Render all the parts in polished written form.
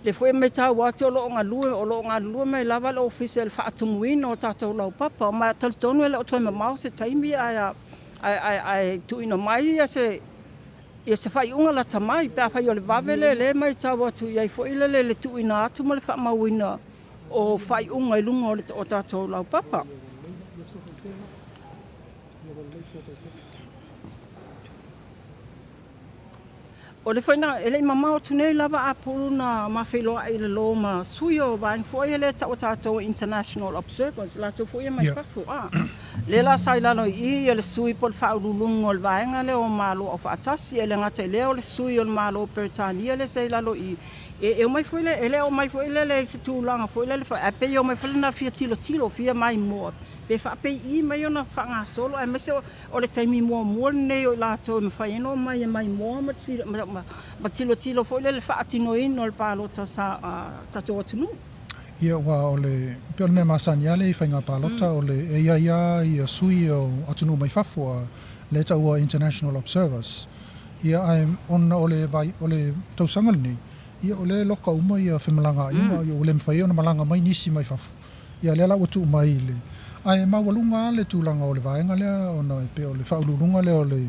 Lea foi e matau atu o lo o galue, o lo o galulue mai lava le Ofisa i le faatumuina o tatou laupapa. Ma e talitonu e le o toe mamao se taimi ae ae tuuina mai se ia se faaiuga lata mai pe afai o le vave lea lea e matau atu i ai foi lele le tuuina atu ma le faamauina o faaiuga i luga o le o tatou laupapa. O le faiga, e le i mamao atu nei lava Apulu na ma feiloai i le lo ma sui o vaega foi ia lea e taua tatou International Observers, latou foi ia mai fafo. A. Lea la sa i lalo i i ia le sui po o le faauluuluga o le vaega lea o Malo Aufaatasi, e le gata i lea o le sui o le Malo o Peretania lea sa i lalo i i. E omai foi le, e le omai foi lele i se tulaga foi lele, ae pei e omai foi lena fia tilotilo, fia maimoa, pe faapei mai ona faagasolo, aemaise o le taimi muamua lenei o i latou e mafai ai ona omai e maimoa ma tilotilo foi lele faatinoina o le palota sa tatou atunuu. Ia, aua o le, pei o le mea masani lava lea i faiga palota, o le, e i ai lava ia sui o atunuu mai fafo, a lea e taua international observers. Ia, ae ona o le vai, o le tausaga lenei, ia o lea e loka uma ia femalagaaiga, ia ua le mafai ai ona malaga mai nisi mai fafo. Ia lea la ua tuu mai i le, ae maualuga lava le tulaga o le vaega lea ona e pei o le faauluuluga lea o le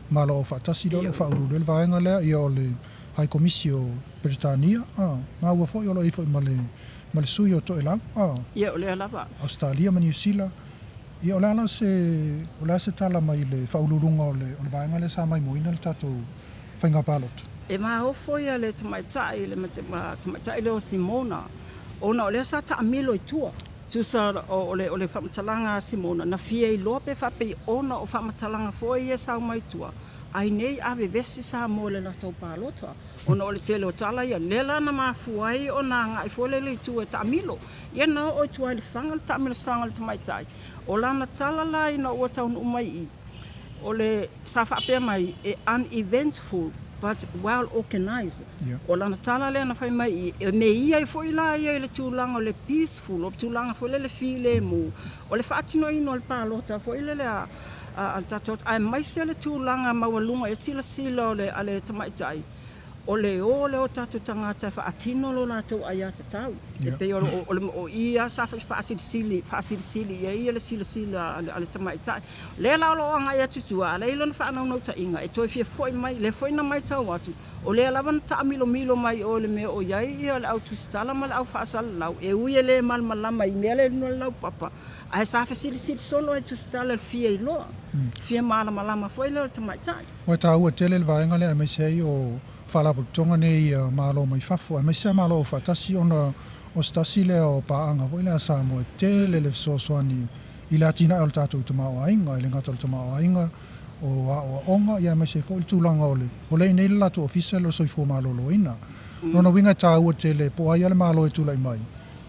Malo Aufaatasi lea o lo o faauluulu ai le vaega lea, ia o le High Komisi o Peretania, a, maua foi o lo o i ai foi ma le, ma le sui o Toelau, a. Ia o lea lava. Ausetalia ma Niu Sila. Ia o le a la se, o le a se tala mai le faauluuluga o le, o le vaega lea sa maimoaina le tatou faiga palota? E maofo ia le tamaitai, le tamaitai lea o Simona, ona o lea sa taamilo i tua. Tusa o le, o le faamatalaga a Simona, na fia iloa pe faapei ona o faamatalaga foi ia e sau mai tua, ai nei a vevesi Samoa i le latou palota, ona o le tele o tala ia, lea la na mafua ai ona agai foi lele i tua e taamilo. Ia na oo i tua i Lefaga le taamilosaga a le tamaitai. O lana tala la ina ua taunuu mai i i, o le sa faapea mai e uneventful but well organized. O lana tala lea na fai mai i e me ia ai foi la ia i le tulaga o le peaceful, o le tulaga foi lele filemu, o le faatinoina o le palota foi lele a le tatou, aemaise le tulaga maualuga i le silasila o le a le tamaitai, o le o lea o tatou tagata e faatino lo latou aiatatau. E pei o i lava sa faasilisili faasilisili i ai le silasila a le tamaitai. O lea la o lo o agai atu i tua, a o lea e i ai lona faanaunautaiga e toe fia foi mai. Lea foi na matau atu, o lea lava na taamilomilo mai i o i le mea o i ai le au tusitala ma le au faasalalau, e ui e le malamalama i mea lea i luga o le laupapa, ae sa fesilisili solo lava i tusitala i le fia iloa, fia malamalama foi lea o le tamaitai. Ua taua tele le vaega lea aemaise ai o Faalapotopotoga nei a Malo mai fafo aemaise a Malo Aufaatasi ona o se tasi lea o paaga foi lea a Samoa e tele le fesoasoani i le atinae o le tatou tamaoaiga, e le gata o le tamaoaiga o aoaoga ia aemaise ai foi le tulaga o le o lea e i inei le latou ofisa lea o le soifua maloloina. O lona uiga e taua tele po o ai lava le Malo e tulai mai,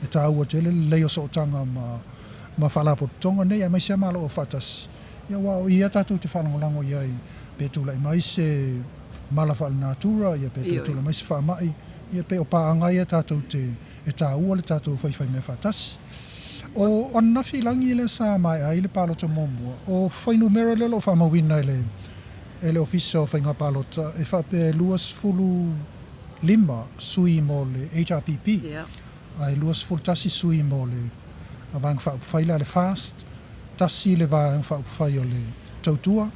e taua tele le lelei o sootaga ma Faalapotopotoga nei aemaise a Malo Aufaatasi. Ia aua o i lava tatou te faalagolago i ai pe tulai mai se mala faalenatura, ia pe toe tulai mai se faamai, ia pei o paaga ia tatou te, e taua le tatou faifaimea faatasi. O ananafi i lagi lea sa maea ai le palota muamua, o fuainumera lea o lo o faamauina e le e le Ofisa o Faiga Palota e faapea e 25 sui mo le HRPP, ae 21 sui mo le Vaega Faaupufai lea a le FAST, tasi le Vaega Faaupufai o le Tautua,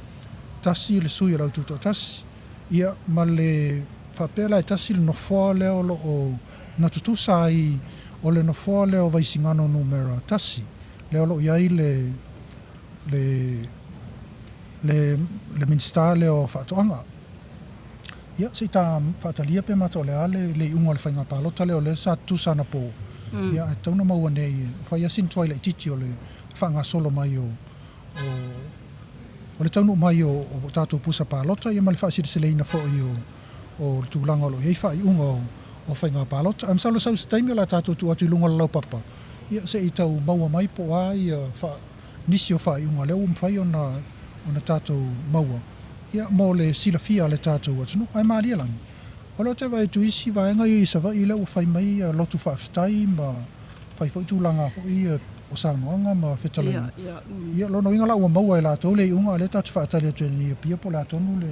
tasi le sui o le Au Tutoatasi, ia, ma le faapea la e tasi le nofoa lea o lo o na tutusa ai o le nofoa lea o Vaisigano numera tasi, lea o lo o i ai le, le, le, le Minisita lea o Faatoaga. Ia, se i ta faatalia pe mata o le a le, le iuga o le faiga palota lea o lea sa tutusa anapo, ia, ae tatau ona maua nei, e fai lava sina tuai laitiiti o le faagasolo mai o, o, o le taunuu mai o, o tatou pusa palota, ia ma le faaseleseleina foi o, o le tulaga o lo o i ai faaiuga o, o faiga palota. Ae masalo sau se taimi o le a tatou tuu atu i luga o le laupapa, ia se i tau maua mai po o a ia faa, nisi o faaiuga lea ua mafai ona, ona tatou maua, ia, mo le silafia a le tatou atunuu. Ae malie lagi, o lea ou te vaai atu i isi vaega ia i Savaii lea ua fai mai lotu faafetai ma fai foi tulaga foi ia o saunoaga ma fetalaiga. Ia, lona uiga la ua maua e latou le iuga, a o lea tatou te faatali atu i Apia po o le a tonu le,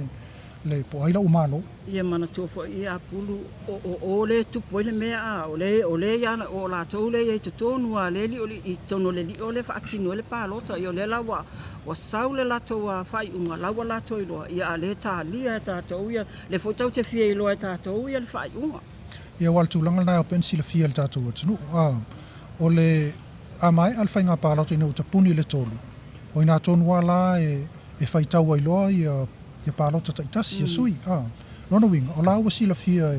le po o ai la ua malo. Ia manatua foi ia apulu o o lea e tupu ai le mea a o le o le ia o latou lea e i ai i totonu a le li'o i totonu o le li'o lea e faatino ai le palota. Ia o lea la ua ua sau le latou faaiuga la ua latou iloa ia a lē talia e tatou ia lea foi tatou te fia iloa e tatou ia le faaiuga. Ia aua o le tulaga lena e ao pea ona silafia e le tatou atunuu. A o le a maea le faiga palota ina ua tapuni i le 3, o ina tonu lava la e faitau ai loa ia palota taitasi a sui. A lona uiga, o la ua silafia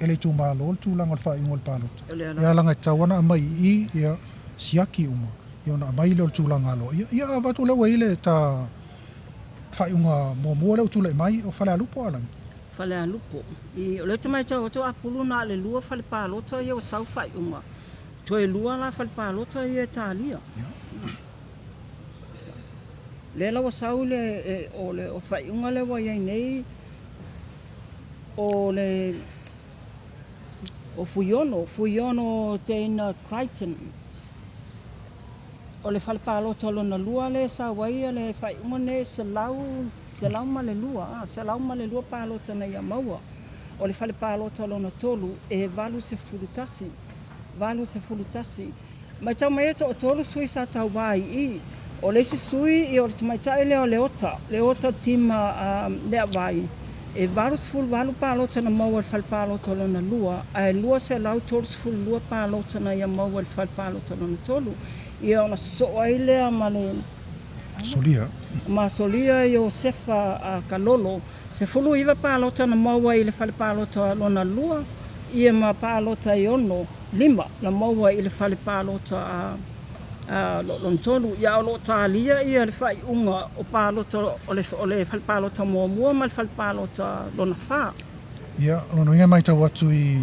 e le itumalo le tulaga o le faaiuga o le palota. Ia leaga e tatau lava ona aumai i i ia siaki uma, ia ona aumai lea o le tulaga aloaia. Ia a avatu lea ua i ai le ta faaiuga muamua lea ua tulai mai o Falealupo Alani. Falealupo. I, o lea ou te matau atu apulu na o le 2 fale palota ia ua sau faaiuga. Toe 2 la fale palota ia e talia. Lea la ua sau le o le o faaiuga lea ua i ai nei o le o Fuiono, Fuiono Teina Crichton. O le fale palota lona 2 lea e sau ai le faaiuga nei 102, 102 palota na ia maua. O le fale palota lona 3 e 81, 81. Matau mai e toatolu sui sa tauvā i i. O le isi sui ia o le tamaitai lea o Leota, Leota Tima Leavai, e 88 palota na maua i le fale palota lona 2, ae 232 palota na ia maua i le fale palota lona 3. Ia ona sosoo ai lea ma le Solia. Ma Solia Iosefa Kalolo, 19 palota na maua i le fale palota lona 2, ia ma palota e 6, 5 na maua i le fale palota lona 3. Ia o loo talia ia le faaiuga o palota o le fale palota muamua ma le fale palota lona 4. Ia, lona uiga e matau atu i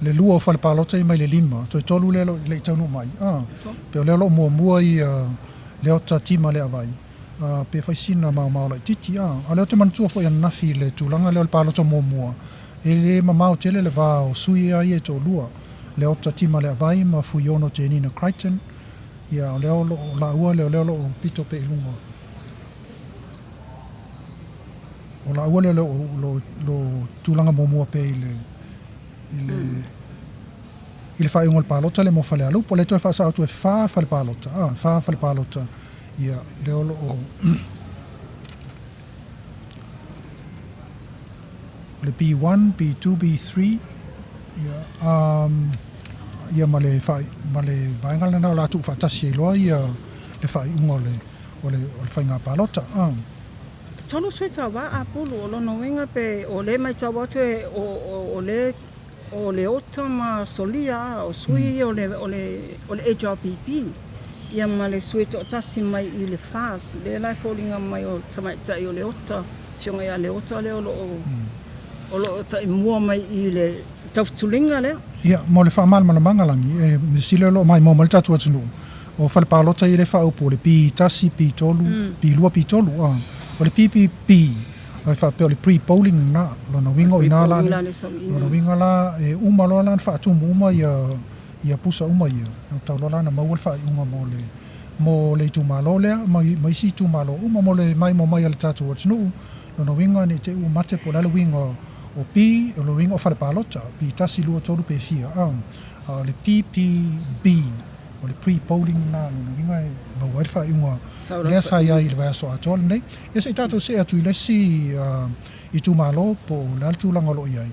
le 2 o fale palota i mai le 5, toe 3 lea le i taunuu mai. Pe o lea o loo muamua ia Leota Tima Leavai, pe fai sina maomao laitiiti. A o lea ou te manatua foi ananafi i le tulaga lea o le palota muamua, e le mamao tele le va o sui ia e toalua, Leota Tima Leavai ma Fuiono Tenina Crichton. Ia o lea o loo laua lea o lea o loo pito pe i luga. O laua lea o lo tulaga muamua pe i le i le faaiuga o le palota le mo Falealupo. Le toe faasao atu e 4 fale palota. 4 fale palota. Ia lea o loo o le B1, B2, B3. Ia ia ma le vaega lena o la tuufaatasi ai loa ia le faaiuga o le faiga palota. Tolu sui tauvā apulu o lona uiga pe o lē matau atu e o le o Leota ma Solia o sui o le HRPP ia ma le sui toatasi mai i le FAS lea la e foliga mai o tamaitai o Leota fioga ia Leota lea o loo taimua mai i le tautuliga lea. Ia mo le faamalamalamaga lagi e sile o loo maimoa mai le tatou atunuu o fale palota ia le faaupu o le P1, P3, P2, P3. O le PPP ai faapea o le pre-polling na lona uiga o ina la lona uiga la e uma loa la na faatumu uma ia pusa uma ia tau loa la na maua le faaiuga mo le itumalo lea ma isi itumalo uma mo le maimoa mai a le tatou atunuu. Lona uiga ne i te i ua mate po o le a le uiga o P, o le uiga o fale palota P1, 2, 3 pe fia. A o le PPB o le pre-polling na lona uiga e maua ai le faaiuga lea sa i ai i le vaiaso atoa lenei. Ia se i tatou see atu i le isi itumalo po o le a le tulaga o loo i ai.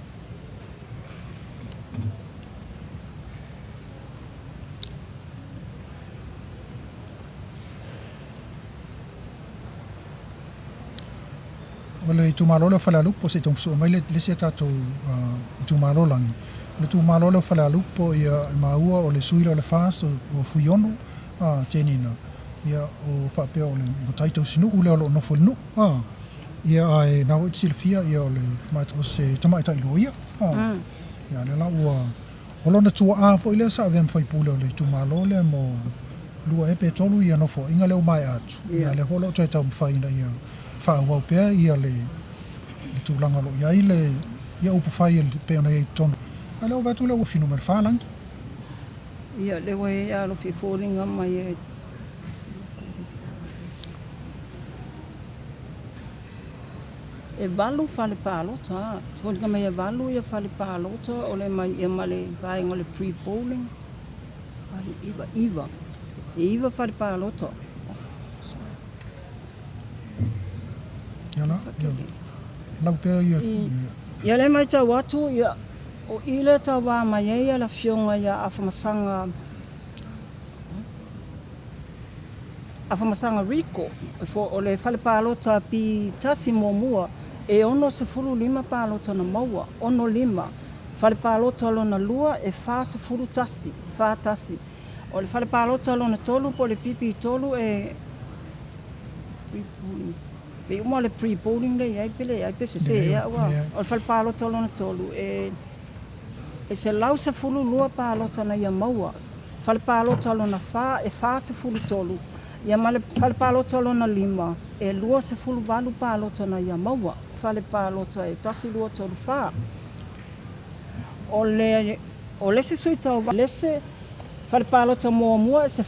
O le itumalo lea o Falealupo se i taumafai mai le isi a tatou itumalo lagi. O le itumalo lea o Falealupo ia e maua o le sui lea o le FAST o Fuiono Tenina. Ia o faapea o le matai tausinuu lea o loo nofo i le nuu. Ia ae na foi te silafia ia o le o se tamaitai loia. Ia lea la ua o lona tuaa foi lea sa avea ma faipule o le itumalo lea mo 2 pe 3 ia nofoaiga lea ua maea atu. Ia lea foi o loo toe taumafai ina ia faaauau pea ia le tulaga o loo i ai le ia upu fai pe ona i ai totonu. A lea ua vaai atu lea ua finu mai le 4 lagi. Ia lea ua i ai alofi foliga mai e E 8 fale palota. Foliga mai e 8 ia fale palota o le mai ia ma le vaega o le pre-polling. 8, 9, 9. E 9 fale palota. Ia la, ia lau pea ia. Ia le matau atu ia o i le tauva mai ai le afioga ia Afamasaga Rico. O le fale palota P1 muamua e 65 palota na maua, 65. Fale palota lona lua e 41, 41. O le fale palota lona tolu po o le PP3 e pei uma o le pre-polling le i ai pe leai pe sese ea ua o le fale palota lona tolu e 112 palota na ia maua. Fale palota lona fa e 43 ia ma le fale palota lona lima e 28 palota na ia maua. Fale palota e 1, 2, 3, 4. O le isi sui tauva le isi fale palota muamua e 10.